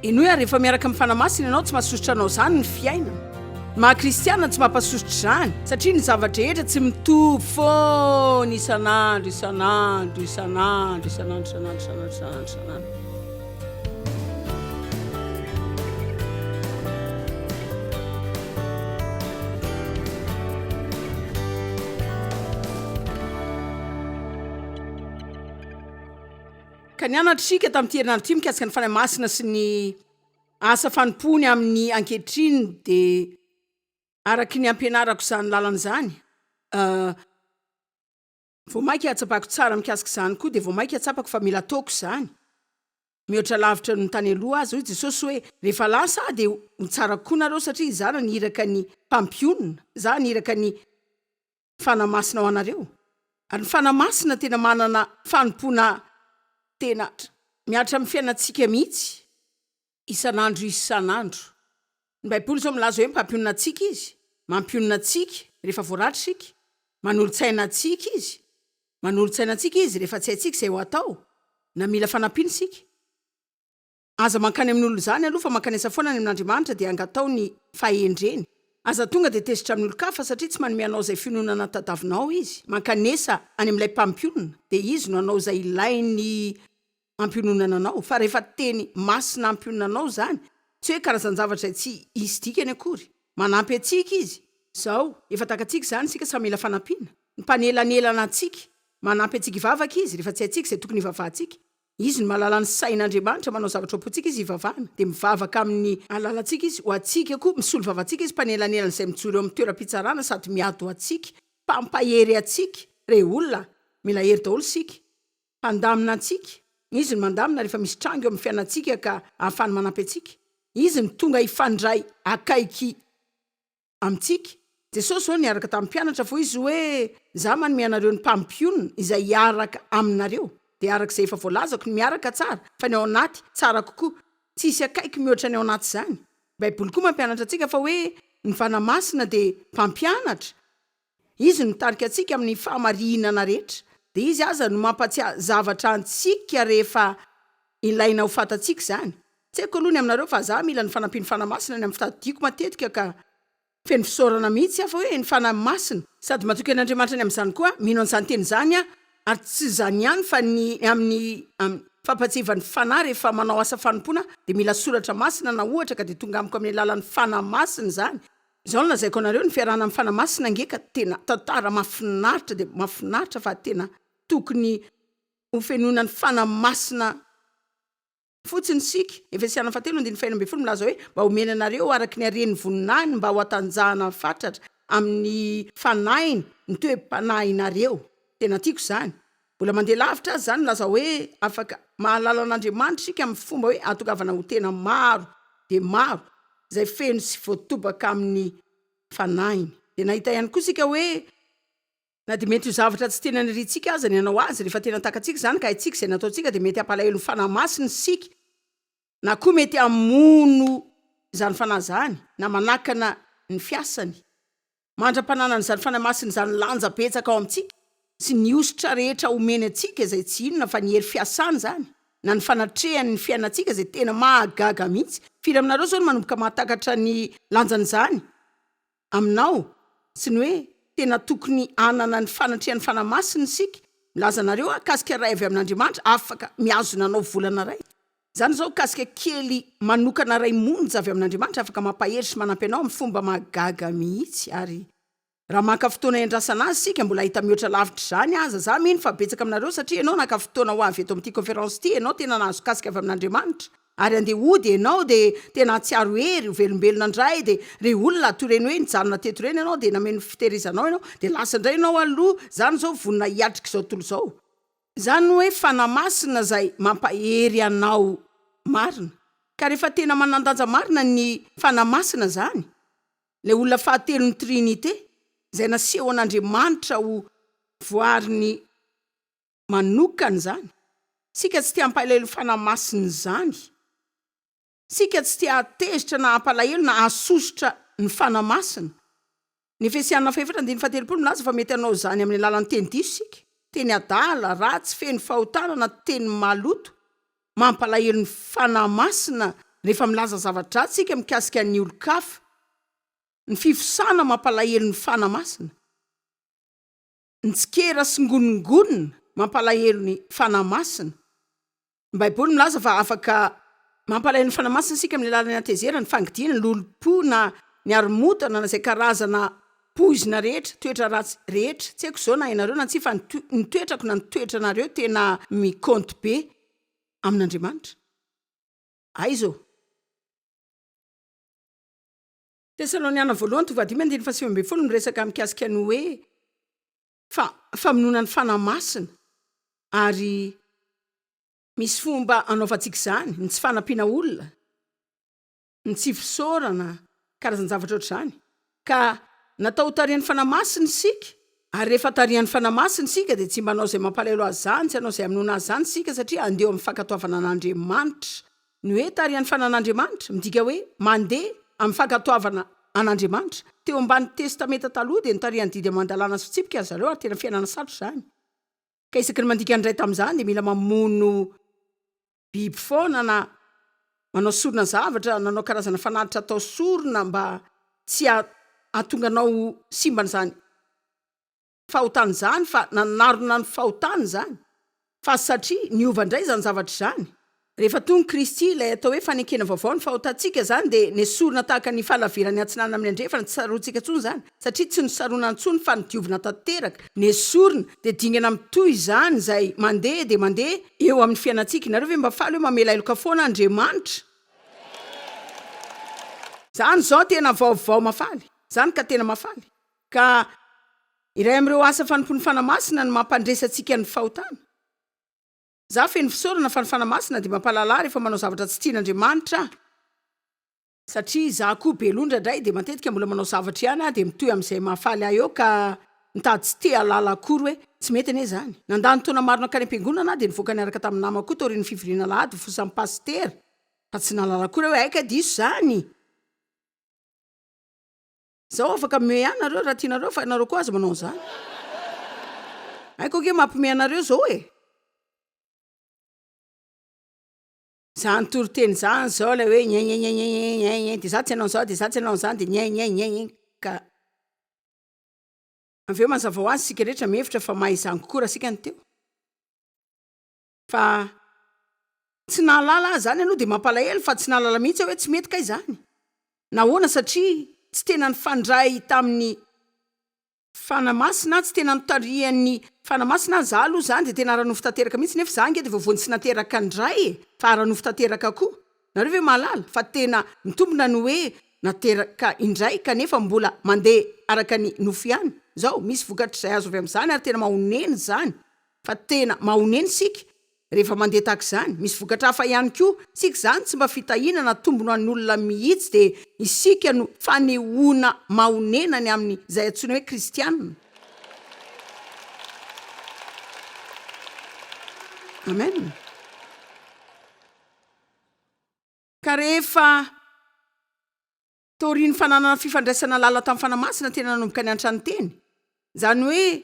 Henoy ary, rehefa miaraka amin'ny Fanahy Masina ianao, tsy mahasosotra anao izany ny fiainana. Ny maha kristiana tsy mampasosotra izany, satria ny zava-drehetra tsy mitovy foana isan'andro, isan'andro, isan'andro, isan'andro, isan'andro, isan'andro, isan'andro, isan'andro. Ka nianatra isika tamin'ity herinandro ity mikasika ny Fanahy Masina sy ny asa fanompoany amin'ny ankehitriny dia araky ny ampianarako izany lalana izany, vao mainka hahatsapako tsara mikasika izany koa dia vao mainka tsapako fa mila ataoko izany mihoatra lavitra noho ny tany aloha aza. Hoy Jesosy hoe, rehefa lasa aho dia ho tsara kokoa nareo satria izaho naniraka ny mpampionona, izaho haniraka ny Fanahy Masina ho anareo. Ary ny Fanahy Masina tena manana fanompoana tena mihatra amin'ny fiainantsika mihitsy isan'andro isan'andro. Ny Baiboly izao milaza hoe mpampionona antsika Izy, mampionona antsika rehefa voaratra isika, manolo-tsaina antsika Izy, manolo-tsaina antsika Izy rehefa tsy haintsika izay ho atao na mila fanampiana isika. Aza mankany amin'olona izany aloha fa mankanesa foana any amin'Andriamanitra dia angataho ny fahendreny. Aza tonga dia tezitra amin'ny olon-kafa satria tsy manome anao izay fiononana tadavinao izy. Mankanesa any amin'ilay mpampionona dia izy no hanao izay ilainy hampiononana anao. Fa rehefa teny masina hampionona anao izany, tsy hoe karazan-javatra izay tsy hisy dikany akory. Manampy antsika izy. Izao, efa takatsika izany isika samy mila fanampiana. Ny mpanelanelana antsika. Manampy antsika hivavaka izy rehefa tsy haintsika izay tokony hivavahantsika. Izy no mahalala ny sain'Andriamanitra, manao zavatra ao am-pontsika Izy hivavahana, dia mivavaka amin'ny alalantsika Izy, ho antsika koa, misolo vava antsika Izy, mpanelanelana izay mijoro eo amin'ny toeram-pitsarana sady miady ho antsika, mpampahery antsika, re olona, mila hery daholo isika, mpandamina antsika, Izy no mandamina rehefa misy tranga eo amin'ny fiainantsika ka ahafahany manampy antsika, Izy no tonga hifandray akaiky. amintsika. Jesosy izao niaraka tamin'ny mpianatra fa hoy Izy hoe, Izaho manome anareo ny mpampionona izay hiaraka aminareo. Dia araka izay efa voalazako, ny miaraka tsara, fa ny ao anaty tsara kokoa. Tsy hisy akaiky mihoatra ny ao anaty izany. Ny Baiboly koa mampianatra antsika fa hoe ny Fanahy Masina dia mpampianatra. Izy no mitarika antsika amin'ny fahamarinana rehetra. Dia Izy aza no mampatsiahy zavatra antsika rehefa ilaina ho fantatsika izany. Tsy haiko aloha ny aminareo fa za mila ny fanampian'ny Fanahy Masina ny amin'ny fitadidiako matetika ka feno fisaorana mihitsy aho fa hoe ny Fanahy Masina. Sady matoky an'Andriamanitra ny amin'izany koa aho, mino an'izany teny izany aho ary tsy izany ihany fa ny amin'ny amin'ny fampatsiahivan'ny Fanahy rehefa manao asa fanompoana aho dia mila soratra masina na ohatra ka dia tonga amiko amin'ny alalan'ny Fanahy Masina izany. Izao no lazaiko anareo, ny fiarahana amin'ny Fanahy Masina ange ka tena tantara mahafinaritra dia mahafinaritra fa tena tokony ho fenoina ny Fanahy Masina Fotsiny isika. Efesiana fahatelo andininy faha-16 milaza hoe, Mba homena anareo araka ny haren'ny voninahiny mba ho hatanjahana fatratra amin'ny fanahiny ny toe-panahinareo. Tena tiako izany. Mbola mandeha lavitra aza izany milaza hoe afaka mahalala an'Andriamanitra isika amin'ny fomba hoe ahatongavana ho tena maro dia maro izay feno sy voatobaka amin'ny fanahiny. Dia nahita ihany koa isika hoe Na dia mety ho zavatra tsy tena nirintsika aza ny hanao azy, rehefa tena takatsika izany ka haintsika izay nataontsika, dia mety hampalahelo ny Fanahy Masina isika, na koa mety hamono izany Fanahy izany, na manakana ny fiasany. Mandra-pananan'izany Fanahy Masina izany lanja betsaka ao amintsika, sy ny hosotra rehetra omeny antsika, izay tsy inona fa ny hery fiasany izany, na ny fanatrehany ny fiainantsika, izay tena mahagaga mihitsy. Firy aminareo izao no manomboka mahatakatra ny lanjan'izany? aminao sy ny hoe tena tokony hanana ny fanatrehan'ny Fanahy Masina isika, milaza anareo aho kasika iray avy amin'Andriamanitra afaka mihazona anao volana iray. Izany izao kasika kely manokana iray monja avy amin'Andriamanitra afaka mampahery sy manampy anao amin'ny fomba mahagaga mihitsy ary raha maka fotoana hiandrasana azy isika mbola hahita mihoatra lavitra izany aza. Za mino fa betsaka aminareo satria ianao naka fotoana ho avy eto amin'ity conférence ity ianao tena nahazo kasika avy amin'Andriamanitra. Ary andeha hody ianao dia tena hahatsiaro hery, ho velombelona indray, dia re olona toy ireny hoe nijanona teto ireny ianao dia nameno ny fitehirizanao ianao, dia lasa indray ianao aloha, izany izao vonona hiatrika izao tontolo izao. Izany no hoe Fanahy Masina izay mampahery anao marina. Ka rehefa tena manan-danja marina ny Fanahy Masina izany, ilay olona fahatelon'ny Trinite, izay nasehon'Andriamanitra ho voariny manokana izany. Isika tsy te hampalahelo Fanahy Masina izany. Isika tsy te hahatezitra na hampalahelo na hahasosotra ny Fanahy Masina. Ny Efesiana fahefatra andininy faha-30 milaza fa mety hanao izany amin'ny alalan'ny teny diso isika, teny adala, ratsy, feno fahotana na teny maloto. Mampalahelo ny Fanahy Masina. Rehefa milaza zava-dratsy isika mikasika ny olon-kafa, ny fifosana mampalahelo ny Fanahy Masina, ny tsikera sy ngonongonona mampalahelo ny Fanahy Masina. Ny Baiboly milaza fa afaka mampalahelo ny Fanahy Masina isika amin'ny alalan'ny hatezerana, ny fangidiana, ny lolompo na ny haromotana na izay karazana poizina rehetra, toetra ratsy rehetra. Tsy haiko izao na ianareo na tsia fa ny toetrako na ny toetranareo tena mi-compte be amin'Andriamanitra. Aiza ô? Tesaloniana voalohany toko fahadimy andininy faha-19 miresaka mikasika ny hoe fa famonoana ny Fanahy Masina ary misy fomba anaovantsika izany, ny tsy fanampiana olona, ny tsy fisaorana, karazan-javatra ohatr'izany. Ka natao ho tarihan'ny Fanahy Masina isika, ary rehefa tarihan'ny Fanahy Masina isika dia tsy mba hanao izay mampalahelo Azy izany, tsy hanao izay hamonoana Azy izany isika satria handeha eo amin'ny fankatoavana an'Andriamanitra. Ny hoe tarihan'ny fanan'Andriamanitra, midika hoe mandeha amin'ny fankatoavana an'Andriamanitra. Teo ambany Testamenta Taloha dia notarihan'ny didy aman-dalàna sy fitsipika ry zareo ary tena fiainana sarotra izany. Ka isaky ny mandika ny iray tamin'izany dia mila mamono biby foana na manao sorona zavatra, nanao karazana fanatitra atao sorona mba tsy hahatonga anao ho simban'izany. fahotana izany fa nanarona ny fahotana izany fa satria niova indray izany zavatra izany rehefa tonga Kristy ilay atao hoe fanekena vaovao ny fahotantsika izany dia nesorina tahaka ny fahalaviran'ny atsinanana amin'ny andrefana tsy tsaroantsika intsony izany satria tsy nosaronana intsony fa nodiovina tanteraka nesorina dia dingana mitohy izany izay mandeha dia mandeha eo amin'ny fiainantsika nareo ve mba faly hoe mamela heloka foana Andriamanitra izany izao tena vaovao mahafaly izany ka tena mahafaly Ka iray amin'ireo asa fanompoan'ny Fanahy Masina ny mampandresy antsika ny fahotana. Izaho feno fisaorana fa ny Fanahy Masina dia mampahalala ahy rehefa manao zavatra tsy tian'Andriamanitra aho. Satria izaho koa be loha indraindray dia matetika mbola manao zavatra ihany aho dia mitohy amin'izay mahafaly ahy eo ka mitady tsy te hahalala akory hoe tsy mety anie izany. Nandany taona maro nankany am-piangonana aho dia nivoaka niaraka tamin'ny namako koa taorian'ny fivoriana alahady nifosan'ny pasitera fa tsy nahalala akory aho hoe hay kay diso izany. Zao afaka mihomehy ahy nareo raha tianareo fa nareo koa aza manao an'izany. Haiko ange mampiomehy anareo zao e. Zany toriteny zany zao ilay hoe nyenyenyenyenyenyenye de za tsy hanao an'izao de za tsy hanao an'izany de nyenyenyenye ka avy eo mazava ho azy isika rehetra mihevitra fa mahay izany kokoa raha isika no teo. Fa tsy nahalala aho izany aloha dia mampalahelo fa tsy nahalala mihitsy aho hoe tsy mety kay izany. Nahoana? Satria tsy tena nifandray tamin'ny Fanahy Masina aho, tsy tena notarihan'ny Fanahy Masina aho. Izaho aloha izany dia tena ara-nofo tanteraka mihitsy nefa izaho ange dia vao vonjy sy nateraka indray e! Fa ara-nofo tanteraka koa. Nareo ve mahalala fa tena mitombina ny hoe nateraka indray kanefa mbola mandeha araka ny nofo ihany? Izao, misy vokatr'izay azo avy amin'izany ary tena mahonena izany. Fa tena mahonena isika rehefa mandeha tahaka izany. Misy vokatra hafa ihany koa. Isika izany tsy mba fitahiana na tombony ho an'olona mihitsy dia isika no fanehoana mahonena ny amin'ny izay antsoina hoe kristiana. Amen. Ka rehefa taorian'ny fananana fifandraisana lalina tamin'ny Fanahy Masina tena nanomboka niantra ny teny. Izany hoe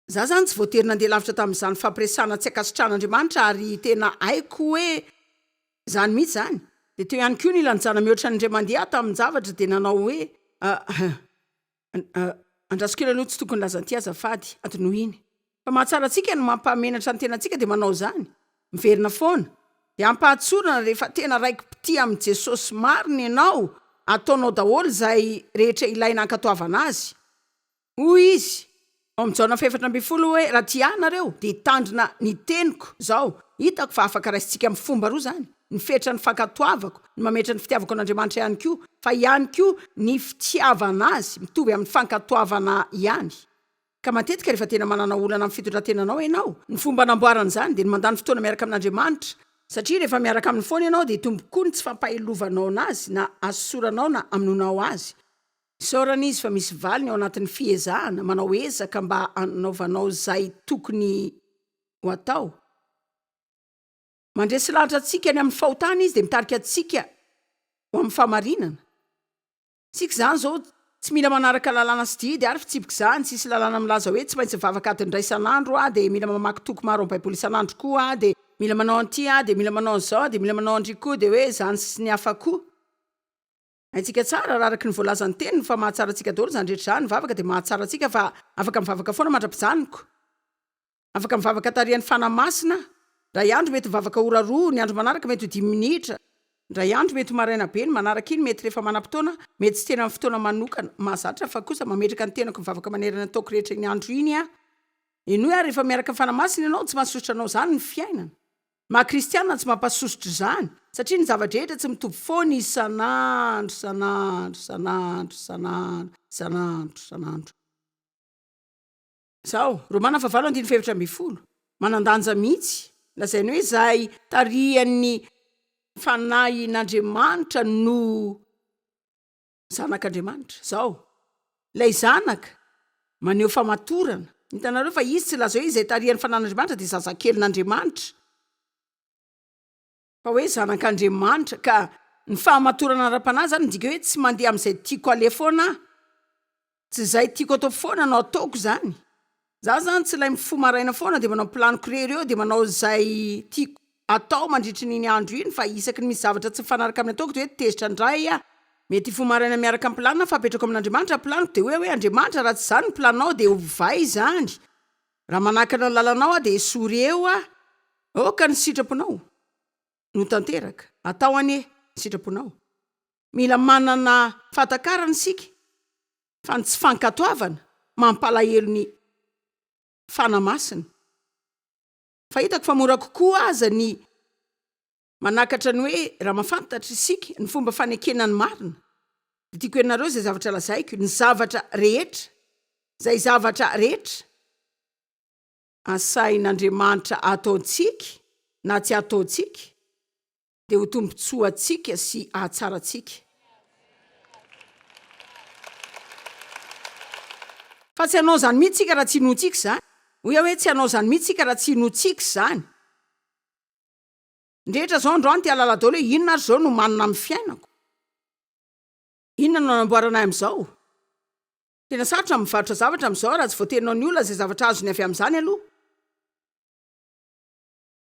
Za zany tsy voatery nandeha lavitra tamin'izany fampiresahana tsy ankasitrahan'Andriamanitra ary tena haiko hoe zany mihitsy zany. Dia teo ihany koa ny lanjana mihoatra ny indray mandeha aho tamin-javatra dia nanao hoe Andraso kely aloha tsy tokony hilaza an'ity azafady, adinoy iny. Fa mahatsara antsika ny mampahamenatra ny tenantsika dia manao izany. Miverina foana. Dia ampahatsorana rehefa tena raiki-pitia amin'i Jesosy marina ianao, ataonao daholo izay rehetra ilaina hankatoavana Azy. Hoy izy, ao amin'ny Jaona fahefatra ambinifolo hoe, Raha tia Ahy nareo, dia hitandrina ny teniko. Izao, hitako fa afaka raisintsika amin'ny fomba roa izany, ny fetran'ny fankatoavako, ny mametra ny fitiavako an'Andriamanitra ihany koa, fa ihany koa ny fitiavana Azy, mitovy amin'ny fankatoavana ihany. Ka matetika rehefa tena manana olana amin'ny fitondran-tenanao ianao, ny fomba anamboarana izany dia ny mandany fotoana miaraka amin'Andriamanitra, satria rehefa miaraka Aminy foana ianao dia hitombo koa ny tsy fampahelovanao an'Azy na hasosoranao na hamonoanao Azy. Isaorana izy fa misy valiny ao anatin'ny fiezahana manao ezaka mba hanaovanao izay tokony ho atao. Mandresy lahatra antsika ny amin'ny fahotana izy dia mitarika antsika ho amin'ny fahamarinana. Isika izany izao tsy mila manaraka lalàna sy didy ary fitsipika izany, tsisy lalàna milaza hoe tsy maintsy mivavaka adiny iray isan'andro aho dia mila mamaky toko maro amin'ny baiboly isan'andro koa aho dia. mila manao an'ity aho, dia mila manao an'izao aho, dia mila manao an-dry koa, dia hoe izany sy ny hafa koa. Haintsika tsara raha araka ny voalazan'ny teniny fa mahatsara antsika daholo izany rehetra izany, ny vavaka dia mahatsara antsika fa afaka mivavaka foana mandra-pijanoko. Afaka mivavaka tarihan'ny Fanahy Masina aho. Indray andro mety mivavaka ora roa, ny andro manaraka mety ho dimy minitra, indray andro mety ho maraina be, ny manaraka iny mety rehefa manam-potoana, mety tsy tena amin'ny fotoana manokana mahazatra fa kosa mametraka ny tenako mivavaka manerana ny taoko rehetra iny andro iny aho. Henoy aho, rehefa miaraka amin'ny Fanahy Masina ianao, tsy mahasosotra anao izany ny fiainana. Maha kristiana tsy mampasosotra izany satria ny zava-drehetra tsy mitovy foana isan'andro, isan'andro, isan'andro, isan'andro, isan'andro, isan'andro. Izao, Romana fahavalo andininy fahefatra ambin'ny folo, manan-danja mihitsy, lazainy hoe izay tarihan'ny Fanahin'Andriamanitra no zanak'Andriamanitra. Izao, ilay zanaka maneho famatorana. Hitanareo fa izy tsy laza hoe izay tarihan'ny Fanahin'Andriamanitra dia zazakelin'Andriamanitra. Fa hoe zanak'Andriamanitra, ka ny fahamatorana ara-panahy izany midika hoe tsy mandeha amin'izay tiako aleha foana aho, tsy izay tiako atao foana no ataoko izany. Za izany tsy ilay mifoha maraina foana dia manao planiko irery eo dia manao izay tiako atao mandritry ny iny andro iny fa isaky ny misy zavatra tsy mifanaraka amin'ny ataoko dia hoe tezitra indray aho. Mety hifoha maraina miaraka amin'ny planina fa apetrako amin'Andriamanitra ny planiko dia hoe hoe Andriamanitra raha tsy izany ny planinao dia ovay izany. Raha manakana ny lalanao aho dia esory eo aho. Aoka ny sitraponao no tanteraka. Atao anie ny sitraponao. Mila manana fahatakarana isika fa ny tsy fankatoavana mampalahelo ny Fanahy Masina. Fa hitako fa mora kokoa aza ny manakatra ny hoe raha mahafantatra isika ny fomba fanekena ny marina dia tiako ianareo izay zavatra lazaiko, ny zavatra rehetra, izay zavatra rehetra. Asain'Andriamanitra ataontsika na tsy ataontsika dia ho tombontsoantsika sy hahatsara antsika. Fa tsy hanao izany mihitsy isika raha tsy inoantsika izany. Hoy aho hoe tsy hanao izany mihitsy isika raha tsy inoantsika izany. Ny rehetra izao androany te hahalala daholo hoe inona ary izao no manina amin'ny fiainako? Inona no hanamboarana ahy amin'izao? Tena sarotra ny mivarotra zavatra amin'izao raha tsy voaterinao ny olona izay zavatra azony avy amin'izany aloha.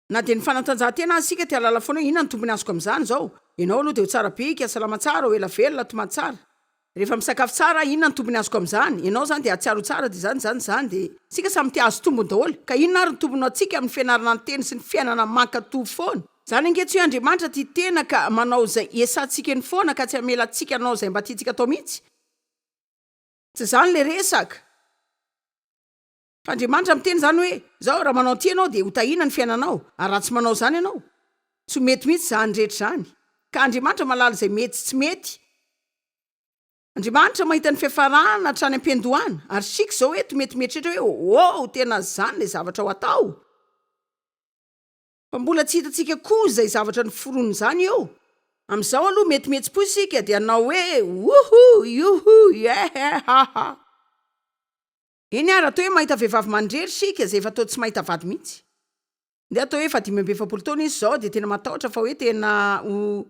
Na dia ny fanatanjahantena aza isika te hahalala foana hoe inona no tombony azoko amin'izany izao. Ianao aloha dia ho tsara bika, salama tsara, ho ela velona, tomany tsara. Rehefa misakafo tsara aho, inona no tombony azoko amin'izany? Ianao izany dia hahatsiaro ho tsara dia izany, izany, izany. Dia isika samy te hahazo tombony daholo. Ka inona ary ny tombony ho antsika amin'ny fianarana ny teny sy ny fiainana mankatò foana? Izany ange tsy hoe Andriamanitra tia tena ka manao izay esantsika eny foana ka tsy hamela antsika hanao izay mba tiantsika atao mihitsy. Tsy izany ilay resaka. Fa Andriamanitra miteny izany hoe, izao, raha manao an'ity ianao dia ho tahiana ny fiainanao, ary raha tsy manao izany ianao, tsy ho mety mihitsy izany rehetra izany. Ka Andriamanitra mahalala izay mety sy tsy mety. Andriamanitra mahita ny fiafarana hatrany am-piandohana. Ary isika izao eto mety mieritreritra hoe, oh, tena izany ilay zavatra ho atao. Fa mbola tsy hitantsika koa izay zavatra noforonin'izany eo. Amin'izao aloha mety mihetsi-po isika dia hanao hoe Woohoo! Youhoo! Yeah! Ha ha! Eny ary, atao hoe mahita vehivavy manirery isika izay efa toa tsy mahita vady mihitsy. Ndeha atao hoe efa 45 taona izy izao dia tena matahotra fa hoe tena ho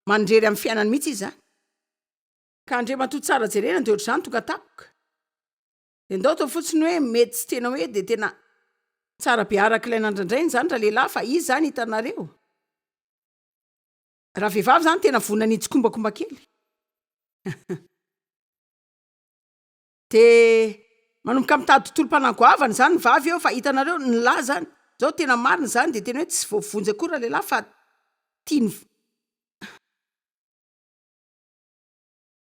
manirery amin'ny fiainany mihitsy izy izany. Ka Andriamatoa tsara jerena dia ohatr'izany tonga tampoka. Dia ndao atao fotsiny hoe mety tsy tena hoe dia tena tsara be araka ilay nandrandrainy izany ralehilahy fa izy izany hitanareo. Raha vehivavy izany tena vonona ny hitsikombakomba kely. Dia manomboka mitady tontolom-panahy goavana izany ny vavy eo fa hitanareo ny lahy izany, izao tena marina izany dia tena hoe tsy voavonjy akory ralehilahy fa tiany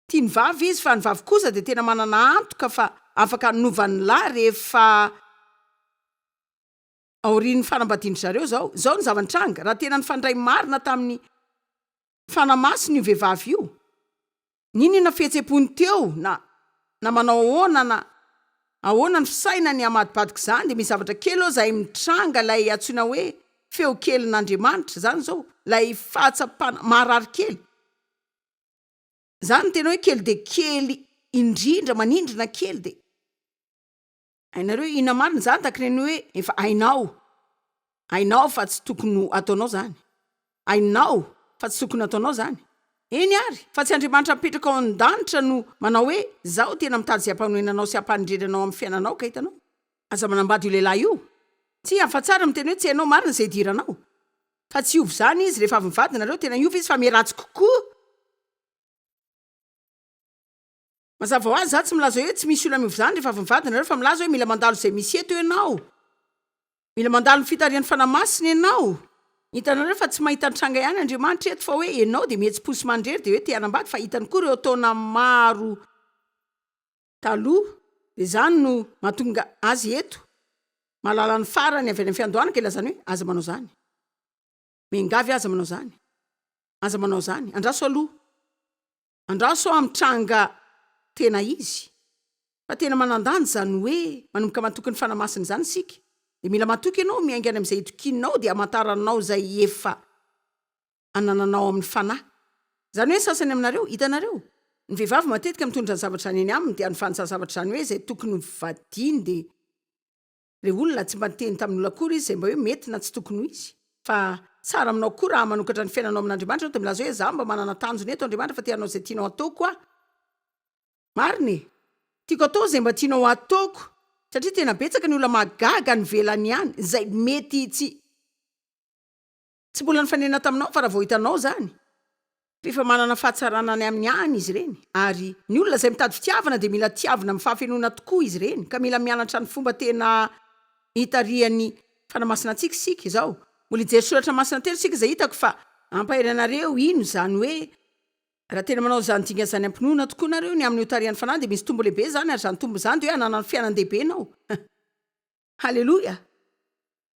Tia ny vavy izy fa ny vavy kosa dia tena manana antoka fa afaka hanova ny lahy rehefa aorian'ny fanambadian-dry zareo izao. Izao ny zava-nitranga, raha tena nifandray marina tamin'ny Fanahy Masina io vehivavy io, n'inona fihetsem-pony teo na na manao ahoana na ahoana ny fisainany hamadibadika izany dia misy zavatra kely eo izay mitranga ilay antsoina hoe feo kelin'Andriamanitra, izany izao ilay fahatsapana maharary kely. Zany no tena hoe kely dia kely indrindra, manindrona kely dia hainareo inona marina izany takin'ny hoe efa hainao, hainao fa tsy tokony ho ataonao zany, hainao fa tsy tokony ataonao zany. Eny ary, fa tsy Andriamanitra mipetraka ao an-danitra no manao hoe zaho tena mitady izay hampanoenanao sy hampanindrena anao amin'ny fiainanao ka hitanao. Aza manambady io lehilahy io. Tsia, fa tsara miteny hoe tsy hainao marina izay idiranao. Fa tsy hiova izany izy rehefa avy mivady nareo, tena hiova izy fa miharatsy kokoa. Mazava ho azy za tsy milaza hoe tsy misy olona miova izany rehefa avy mivady nareo fa milaza hoe mila mandalo izay misy eto ianao. Mila mandalo ny fitarihan'ny Fanahy Masina ianao. Hitanareo fa tsy mahita ny tranga ihany Andriamanitra eto fa hoe ianao dia mihetsi-po sy mandrery dia hoe te hanambady fa hitany koa ireo taona maro taloha dia izany no mahatonga azy eto mahalala ny farany avy any amin'ny fiandohana ka ilazany hoe aza manao izany. Miangavy aza manao izany. Aza manao izany. Andraso aloha. Andraso aho amin'ny tranga tena izy. Fa tena manan-danja izany hoe manomboka matoky ny Fanahy Masina izany isika. Dia mila matoky ianao, miainga any amin'izay itokianao dia hamantaranao izay efa anananao amin'ny Fanahy. Izany hoe ny sasany aminareo, hitanareo, ny vehivavy matetika mitondra ny zavatra izany eny aminy dia anovany izany zavatra izany hoe izay tokony ho vadiany dia Ilay olona tsy mba niteny tamin'olona akory izy izay mba hoe mety na tsy tokony ho izy. Fa tsara aminao koa raha manokatra ny fiainanao amin'Andriamanitra ianao dia milaza hoe izaho mba manana tanjona eto Andriamanitra fa te hanao izay tianao hataoko aho. Marina e! Tiako atao izay mba tianao hataoko. Satria tena betsaka ny olona mahagaga any ivelany any izay mety tsy. Tsy mbola nifanena taminao fa raha vao hitanao izany fa efa manana fahatsarana any aminy any izy ireny ary ny olona izay mitady fitiavana dia mila tiavina amin'ny fahafenoana tokoa izy ireny ka mila mianatra ny fomba tena hitarihan'ny Fanahy Masina antsika isika izao. Mbola hijery soratra masina telo isika izay hitako fa hampahery anareo hino izany hoe raha tena manao izany dingana izany am-pinoana tokoa nareo ny amin'ny hotarihan'ny Fanahy dia misy tombo lehibe izany ary izany tombo izany dia hoe hananany fiainan-dehibe ianao. Haleloia!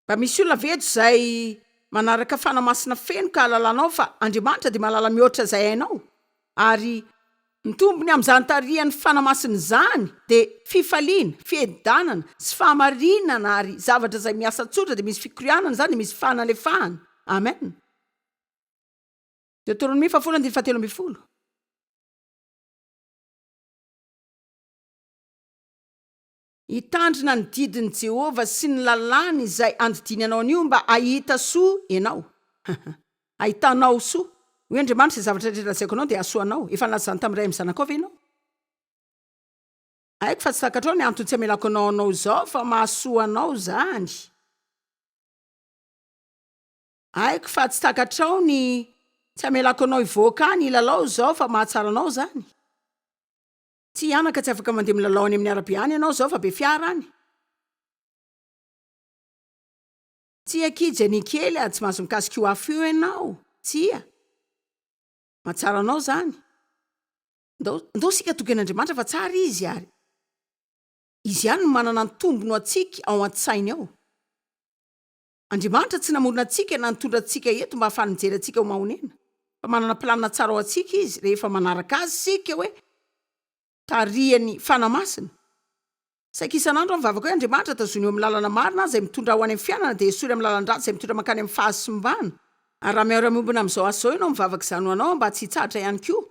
Mba misy olona ve eto izay manaraka fanahy masina feno ka ahalalanao fa Andriamanitra dia mahalala mihoatra izay hainao? Ary ny tombony amin'izany tarihan'ny fanahy masina izany dia fifaliana, fiadanana, sy fahamarinana ary zavatra izay miasa tsotra dia misy fikorianana izany dia misy fanalefahana. Amen. Deoteronomia fahafolo andininy fahatelo ambinifolo. Hitandrina ny didin'i Jehovah sy ny lalàny izay andidiany anao anio mba hahita soa ianao. Hahitanao soa. Hoy Andriamanitra, Izay zavatra rehetra lazaiko anao dia hahasoa anao. Efa nilaza izany tamin'ny ray amin'ny zanakao ve ianao? Haiko fa tsy takatrao ny antony tsy hamelako anao hanao izao, fa mahasoa anao izany. Haiko fa tsy takatrao ny tsy hamelako anao hivoaka any hilalao izao, fa mahatsara anao izany. Tsia anaka tsy afaka mandeha milalao any amin'ny arabe any ianao izao fa be fiara any. Tsia akia Jenny kely a, tsy mahazo mikasika io afo io ianao. Tsia. Mahatsara anao izany. Ndao, ndao isika hatoky an'Andriamanitra fa tsara Izy ary Izy ihany no manana ny tombony ho antsika ao an-tsainy ao. Andriamanitra tsy namorona antsika na nitondra antsika eto mba hahafahany mijery antsika ho mahonena, fa manana planina tsara ho antsika Izy rehefa manaraka Azy isika hoe tarihan'ny Fanahy Masina. Saika isan'andro aho mivavaka hoe Andriamanitra tazony eo amin'ny lalana marina aho izay mitondra ahy ho any amin'ny fiainana dia esory amin'ny lalan-dratsy izay mitondra mankany amin'ny fahasimbana. Ary raha miara-miombona amin'izao asa izao ianao mivavaka izany ho anao mba tsy hitsahatra ihany koa.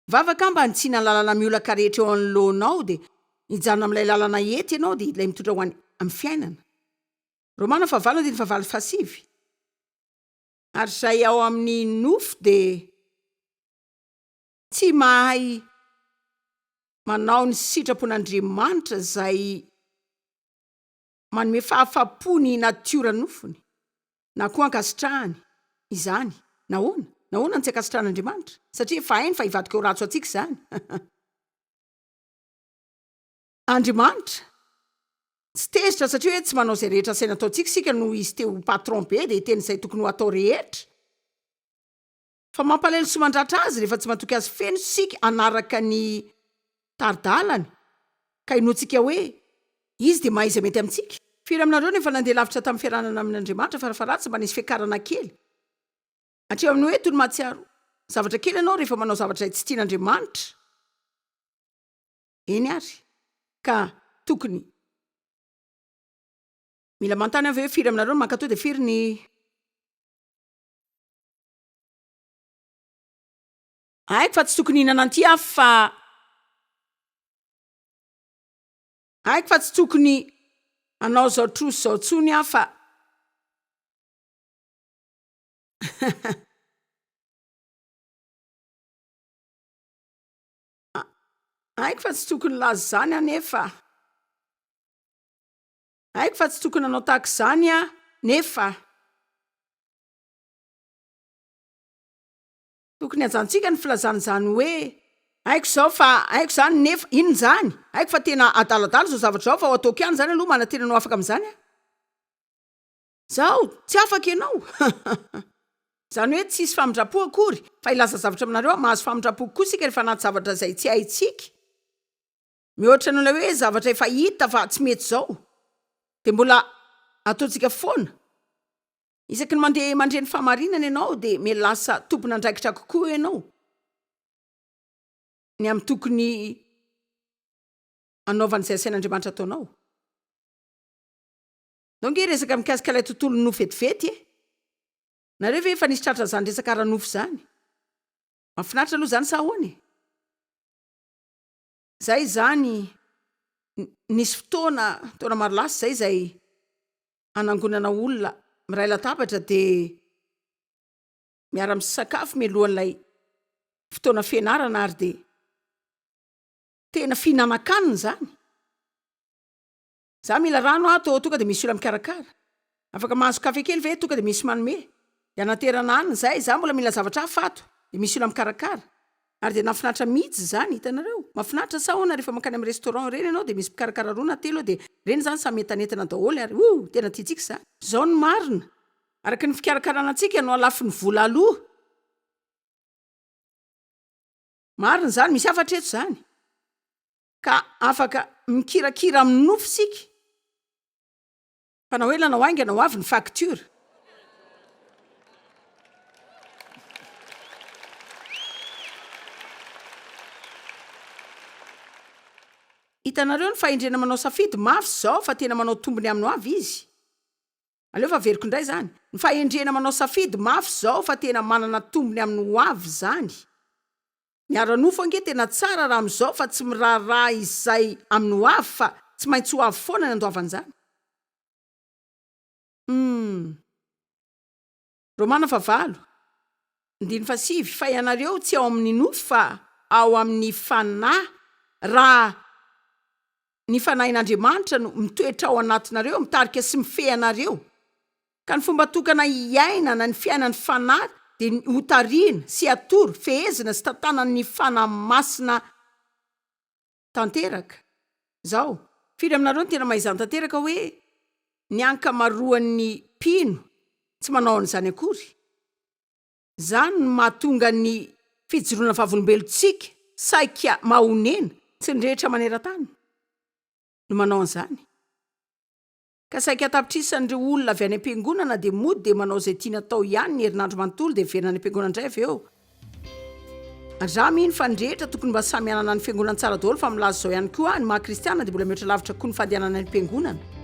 Mivavaka aho mba hanitsiana ny lalana miolaka rehetra eo anoloanao dia hijanona amin'ilay lalana ety ianao dia ilay mitondra ho any amin'ny fiainana. Romana fahavalo andininy fahavalo fahasivy. Ary izay ao amin'ny nofo dia tsy mahay manao ny sitrapon'Andriamanitra izay manome fahafapo ny natiora nofony, na koa ankasitrahany izany. Nahoana? Nahoana no tsy ankasitrahan'Andriamanitra? Satria efa hainy fa hivadika ho ratsy ho antsika izany. Andriamanitra tsy tezitra satria hoe tsy manao izay rehetra asaina ataontsika isika noho izy te ho patron be dia hiteny izay tokony ho atao rehetra. Fa mampalahelo sy mandratra azy rehefa tsy matoky azy feno isika hanaraka ny tari-dalany ka inoantsika hoe izy dia mahay izay mety amintsika. Firy aminareo no efa nandeha lavitra tamin'ny fiaranana amin'Andriamanitra farafaharatsiny mba nisy fiakarana kely hatreo amin'ny hoe toy ny mahatsiaro zavatra kely ianao rehefa manao zavatra izay tsy tian'Andriamanitra? Eny ary, ka tokony. Mila manontany aho ve hoe firy aminareo no mankatò dia firy ny. Haiko fa tsy tokony hihinana an'ity aho fa. Haiko fa tsy tokony hanao izao trosa izao intsony aho fa. Haiko fa tsy tokony hilaza izany aho nefa. Haiko fa tsy tokony hanao tahaka izany aho, nefa. Tokony hajantsika ny filazana izany hoe, Haiko izao fa haiko izany nefa, inona izany? Haiko fa tena adaladala izao zavatra izao fa ho ataoko ihany izany aloha, manantena ny ho afaka amin'izany aho. Izao, tsy afaka ianao. Izany hoe tsisy famindram-po akory, fa hilaza zavatra aminareo aho, mahazo famindram-po koa isika rehefa anaty zavatra izay tsy haintsika. Mihoatra noho ilay hoe zavatra efa hita fa tsy mety izao, dia mbola ataontsika foana. Isaky ny mandeha mandre ny fahamarinana ianao dia miha lasa tompon'andraikitra kokoa ianao ny amin'ny tokony hanaovana izay asain'Andriamanitra ataonao. Ndao nge hiresaka mikasika ilay tontolon'ny nofo vetivety e! Nareo ve efa nisy tratran'izany resaka ara-nofo izany? Mahafinaritra aloha izany sa ahoana e? Zay izany nisy fotoana, taona maro lasa izay, izay hanangonana olona miray latabatra dia miara-misakafo mialohan'ilay fotoana fianarana ary dia tena fihinanan-kanina izany. Za mila rano ato ô, tonga dia misy olona mikarakara. Afaka mahazo kafe kely ve? Tonga dia misy manome. Dia anaterana hanina izay, za mbola mila zavatra hafa ato. Dia misy olona mikarakara. Ary dia nahafinaritra mihitsy izany, hitanareo? Mahafinaritra sa ahoana rehefa mankany amin'ny restaurant ireny ianao dia misy mpikarakara roa na telo eo dia ireny izany samy mientanentana daholo ary ouh, tena tiantsika izany. Izao no marina, araka ny fikarakarana antsika no halafon'ny vola aloa. Marina izany, misy hafatra eto izany. Ka afaka mikirakira amin'ny nofo isika. Fa na ho ela na ho haingana ho avy ny facture. Hitanareo ny fahendrena manao safidy mafy izao fa tena manao tombony amin'ny ho avy izy. Aleo fa averiko indray izany. Ny fahendrena manao safidy mafy izao fa tena manana tombony amin'ny ho avy izany. Ny ara-nofo ange tena tsara raha amin'izao fa tsy miraharaha izay amin'ny ho avy fa tsy maintsy ho avy foana ny andoavana izany. Humm. Romana fahavalo, andininy fahasivy, Fa ianareo tsy ao amin'ny nofo fa ao amin'ny Fanahy, raha ny Fanahin'Andriamanitra no mitoetra ao anatinareo, mitarika sy mifehy anareo. Ka ny fomba tokana hiainana ny fiainan'ny Fanahy dia ny hotarihina sy atoro, fehezina sy tantanan'ny Fanahy Masina tanteraka. Izao, firy aminareo no tena mahay izany tanteraka hoe ny ankamaroan'ny mpino tsy manao an'izany akory? Izany no mahatonga ny fijoroana vavolombelontsika saika mahonena, tsy ny rehetra maneran-tany no manao an'izany. Ka saika an-tapitrisan'ireo olona avy any am-piangonana dia mody dia manao izay tiany atao ihany ny herinandro manontolo dia miverina any am-piangonana indray avy eo. Ary za mino fa ny rehetra tokony mba samy hanana ny fiangonany tsara daholo fa milaza izao ihany koa aho, ny maha kristiana dia mbola mihoatra lavitra koa ny fandehanana any am-piangonana.